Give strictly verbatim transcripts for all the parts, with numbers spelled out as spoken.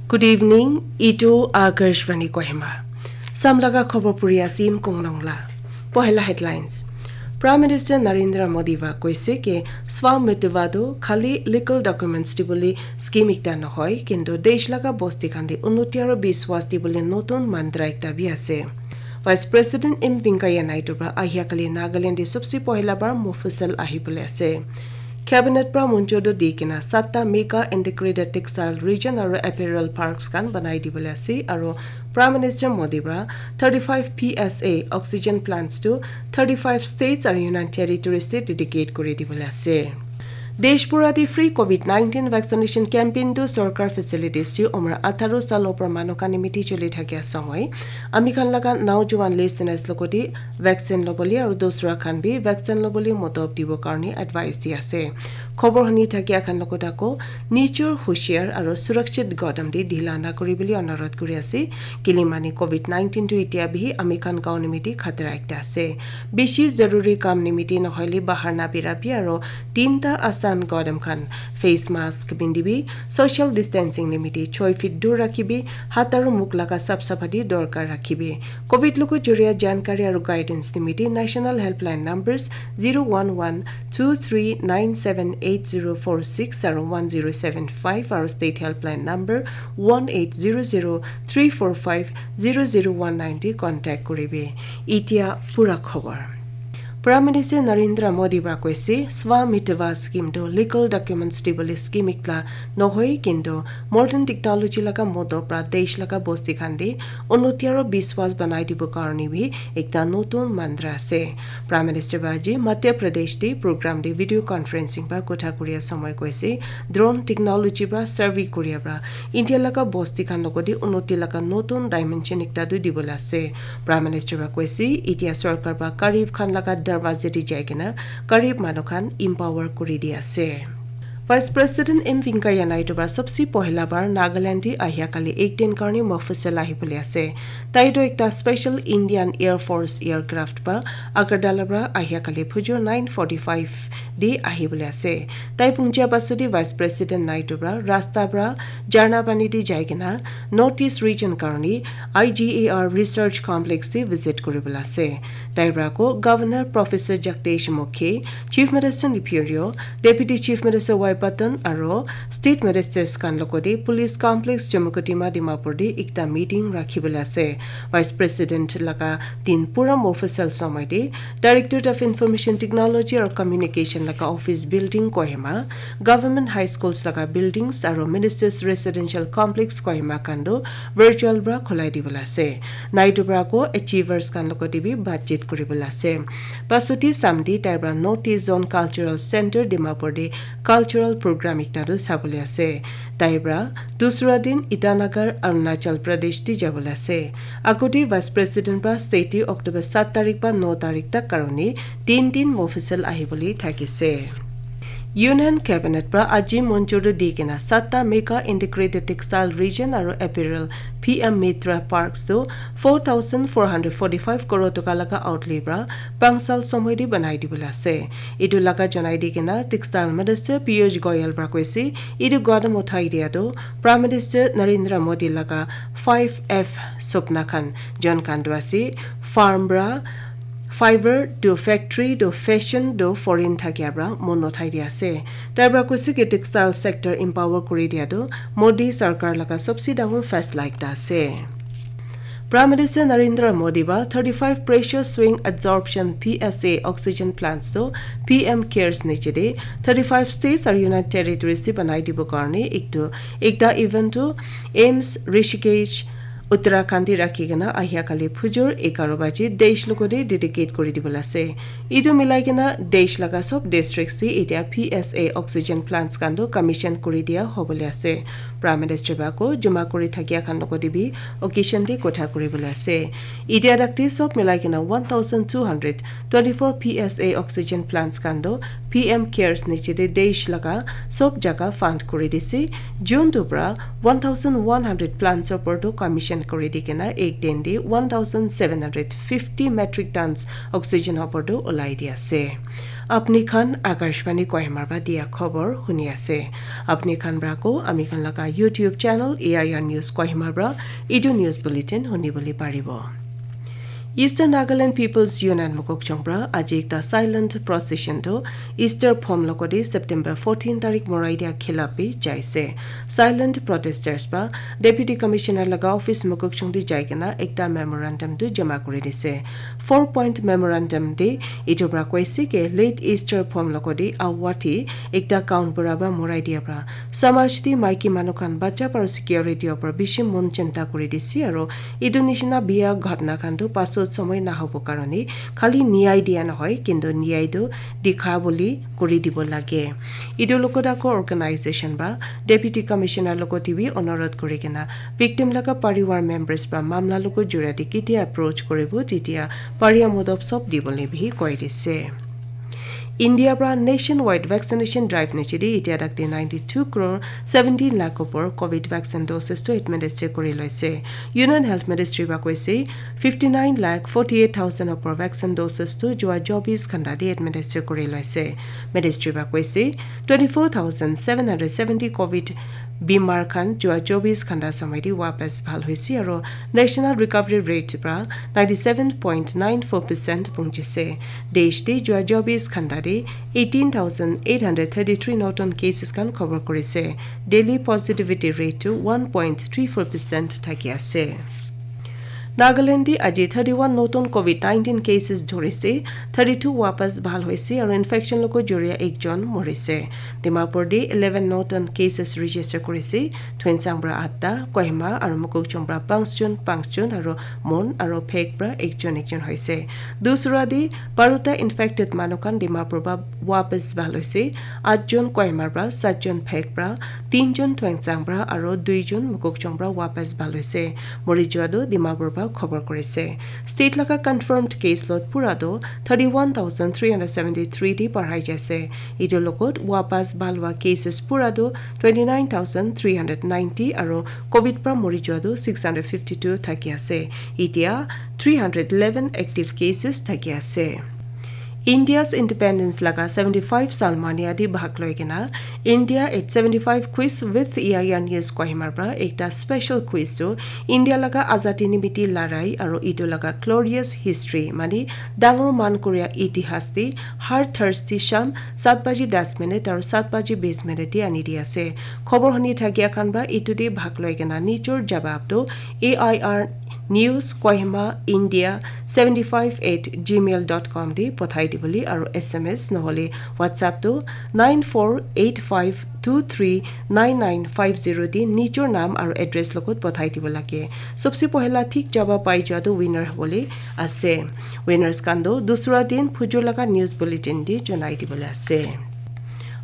Good evening, itu Akashvani Kohima. Samlaga khobor puri asim konglong la. Pohela headlines. Prime Minister Narendra Modi va koise ke Swamitiva tu khali legal documents dibole scheme ekta nohoi, kintu desh laga bosti khan te unnoti aro biswas dibole notun mantra ekta bi ase. Vice President M Venkaiah Naidu pra ahia kali Nagaland te sobse pohela bar Mofussil ahibole ase. Cabinet pra munjur do di kena satta mega integrated textile region aro apparel parks khan banai dibole ase aro Prime Minister Modi pra thirty-five P S A oxygen plants to thirty-five states aro Union Territories te dedicate kuri dibole ase. Desh pura te free covid nineteen vaccination campaign tu sorkar facilities te umar atharo sal opor manu khan nimiti choli thakia somoi ami khan laga naujuan listeners logote vaccine lobole aru dusra khan bi vaccine lobole motob dibo karne advice di ase. Khobor huni thakia khan logot ako nijor hushiar aru surakshit godam te dhila na kuri bole onurodh kuri ase. Kilimani covid nineteen tu itia bi ami khan gaon nimiti khatara ekta ase. Bishi zaruri kam nimiti nohoile bahar na birabi aru tinta asan godam khan face mask bindibi, social distancing nimiti choi feet dur rakhibi, hat aru muk laga sap sapati dorkar rakhibi. Covid logo juria jankari aru guidance nimiti national helpline numbers zero one one two three nine seven eight zero four six aru one zero seven five aru state helpline number one eight zero zero three four five zero zero one nine te contact kuribi. Itia pura khobor. Prime Minister Narendra Modi pra koise Swamitiva scheme tu legal documents dibole scheme ekla nohoi, kintu modern technology laga modo pra desh laga bosti khan te unnoti aro biswas banai dibo karne bi ekta notun mantra ase. Prime Minister pra aji Madhya Pradesh te program te video conferencing pra kotha kuria somoi koise drone technology pra survey kuria pra India laga bosti khan logote unnoti laga notun dimension ekta tu dibole ase. Prime Minister pra koise itia sorkar pra garib khan laga darwaza te jai kena garib manu khan empower kuri di ase. Vice President M Venkaiah Naidu pra sobse pohela bar Nagaland te ahia kali ek din karne Mofussil ahibole ase. Tai toh ekta special Indian Air Force aircraft pra Agartala pra ahia kali phujur nine forty-five te ahibole ase. Tai punjia pasudi Vice President Naidu pra rasta pra jarna pani te jai kena North East region karne I G A R research complex te visit kuribole ase. Tai pra ko Governor Professor Jagdish Mukhi, Chief Minister Neiphiu Rio, Deputy Chief Minister Y Patton aro State Ministers khan logote Police Complex Chumukedima Dimapur te ekta meeting rakhibole ase. Vice President laga din pura Mofussil somoi te Directorate of Information Technology aro Communication laga office building Kohima, Government High Schools laga buildings aro Ministers Residential Complex Kohima khan tu virtual pra khulai dibole ase. Naidu pra ko achievers khan logote bi batchit kuribole ase. Pasudi samdi tai pra North East Zone Cultural Center Dimapur te cultural program ekta tu sabole ase. Tai pra dusra din Itanagar, Arunachal Pradesh te jabole ase. Agudi Vice President pra state te October sat tarik pra no tarik tak karone tin din Mofussil ahibole thakise. Union Cabinet pra aji monjuri di kena satta mega integrated textile region aro apparel P M Mitra Parks tu four thousand four hundred forty-five crore toka laga outlay pra pangsal somoi di banai dibole ase. Etu laga janai di kena Textile Minister Piyush Goyal pra koise, etu gadam uthai dia tu Prime Minister Narendra Modi laga five F supna khan, jon khan tu ase, farm pra fiber to factory to fashion to foreign thakia pra mon uthai dia ase. Tai pra koise ki textile sector empower kuri dia tu Modi sarkar laga sobse dangor faisla ekta ase. Prime Minister Narendra Modi ba thirty-five pressure swing absorption P S A oxygen plants to P M cares niche de thirty-five states aru Union Territories te banai dibo karne ektu ekta event to AIIMS Rishikesh Uttarakhand te rakhi kena ahia kali phujur egaro baji desh logote dedicate kuri dibole ase. Etu milai kena desh laga sob districts te etia P S A oxygen plants khan tu commission kuri dia hobole ase. Prime Minister ba ko juma kuri thakia khan logote bi occasion te kotha kuri bole ase. Etia dakti sob milai kena one thousand two hundred twenty-four P S A oxygen plants khan tu P M cares niche te desh laga sob jaga fund kuri dise. June tu pra one thousand one hundred plants opor tu commission kuri di kena ek din te one thousand seven hundred fifty metric tons oxygen opor tu ulai di ase. Apni khan Akashvani Kohima pra dia khobor huni ase. Apni khan pra ko ami khan laga YouTube channel A I R News Kohima pra etu news bulletin huni bole paribo. Eastern Nagaland People's Union Mokokchung pra aji ekta silent procession to Easter phom logode September fourteen tarik morai dia khilap bi jaise. Silent protesters pra Deputy Commissioner laga office Mokokchung di jai kena ekta memorandum tu jama kuri dise. Four point memorandum de etu pra koise ke late Easter phom logode awati ekta kaun bura ba morai dia pra samaj di maiki manu khan bacha aru security opor bishi mon chinta kuri dise aru etu nishina bia ghatna khan tu pasot somoi nahobo karone khali niyai dia nohoi kintu niyai tu dikha bole kuri dibo lage. Etu logot ako organization ba Deputy Commissioner logot te bi onurodh kuri kena victim laga parivar members ba mamla logot juriyate ketia approach kuribo tetia paria modop sob dibole bi koi dise. India pra nationwide vaccination drive niche de itia tak te ninety two crore seventeen lakh opor covid vaccine doses to administer kuri loise. Union Health Ministry ba koise fifty nine lakh forty eight thousand opor vaccine doses tu jua chobis ghanta de administer kuri loise. Ministry ba koise twenty four thousand seven hundred seventy covid bimar khan jua chobis ghanta somoi de wapas bhal hoise aru national recovery rate pra ninety seven point nine four percent punchise. Desh de jua chobis ghanta de eighteen thousand eight hundred thirty three notun cases khan khobor kurise. Daily positivity rate tu one point three four percent thaki ase. Nagaland di aji thirty one notun covid nineteen cases dhurise, thirty two wapas bhal hoise aru infection logo joriya ekjon morise. Dimapur di eleven notun cases register kurise, Tuensang pra atta, Kohima aru Mokokchung pra panchjon panchjon aru Mon aru Phek pra ekjon ekjon hoise. Dusra di baruta infected manu khan Dimapur pra wapas bhal hoise, atjon Kohima pra, satjon Phek pra, tinjon Tuensang pra aru duijon Mokokchung pra wapas bhal hoise. Mori jua tu Dimapur pra khobor kurise. State laga confirmed case load pura tu thirty one thousand three hundred seventy three di parhai jaise. Etu logot wapas bhal wa cases pura tu twenty nine thousand three hundred ninety aru covid pra mori jua tu six hundred fifty two thaki ase. Itia three hundred eleven active cases thaki ase. India's independence laga seventy five sal mania di bhag loi kena India at seventy five quiz with A I R News Kohima pra ekta special quiz tu India laga azadi nimiti larai aru itu laga glorious history mane dangor man koria itihas di har Thursday sham sat baji das minute aru sat baji bis minute di ani di ase. Khobor huni thakia khan pra itu di bhag loi kena nijor jawab tu A I R News Kohima India seventy five at gmail dot com di pothai dibole aru S M S nohole WhatsApp tu nine four eight five two three nine nine five zero di nijor naam aru address logot pothai dibo lage. Sobse pohela thik jawab pai jua tu winner hobole ase. Winners khan tu dusra din phujur laga news bulletin di jonai dibole ase.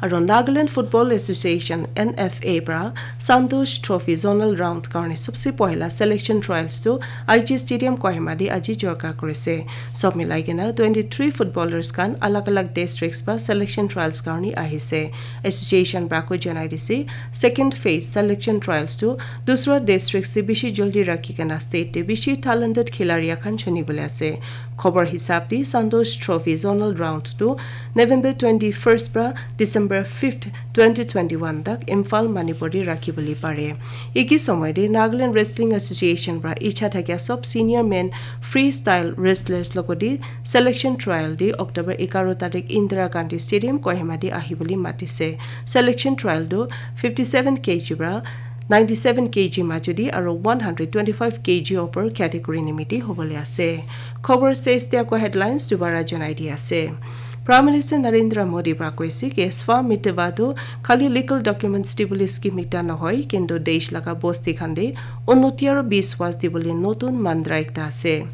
Aru Nagaland Football Association, N F A, pra Santosh Trophy Zonal Round karne sobse pohela selection trials tu I G Stadium Kohima di aji jorka kurise. Sob milai kena twenty three footballers khan alag alag districts pra selection trials karne ahise. Association pra ko janai dise, second phase selection trials tu dusra districts te bishi jaldi rakhi kena state te bishi talented khilaria khan chuni bole ase. Khobor hisab di Santosh Trophy Zonal Round tu November twenty first pra December fifth, twenty twenty one tak Imphal, Manipur di rakhi bole pare. Iki somoy di Nagaland Wrestling Association pra icha thakia sob senior men freestyle wrestlers logo di selection trial di October egaro tarik Indira Gandhi Stadium Kohima di ahi bole matise. Selection trial tu fifty seven K G pra ninety seven K G majudi aru one hundred twenty five K G opor category nimiti hobole ase. Khobor ses te ako headlines dubara janai di ase. Prime Minister Narendra Modi pra koise ke swa mitva tu khali legal documents dibole scheme ekta nohoi, kintu desh laga bosti khan de unnoti aru biswas dibole notun mantra ekta ase.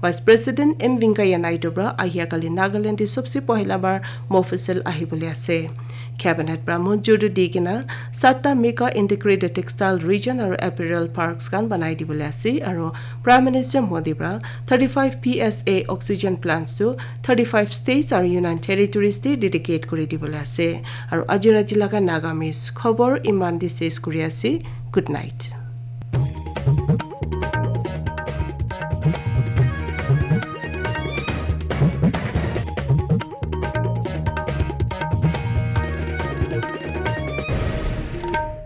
Vice President M Venkaiah Naidu pra ahia kali Nagaland de sobse pohila bar Mofussil ahibole ase. Cabinet pra monjuri di kena satta mega integrated textile region aru apparel parks khan banai dibole ase aru Prime Minister Modi pra thirty five P S A oxygen plants tu thirty five states aru Union Territories te dedicate kuri dibole ase. Aru aji rati laga Nagamese khobor iman di ses kuri ase. Good night.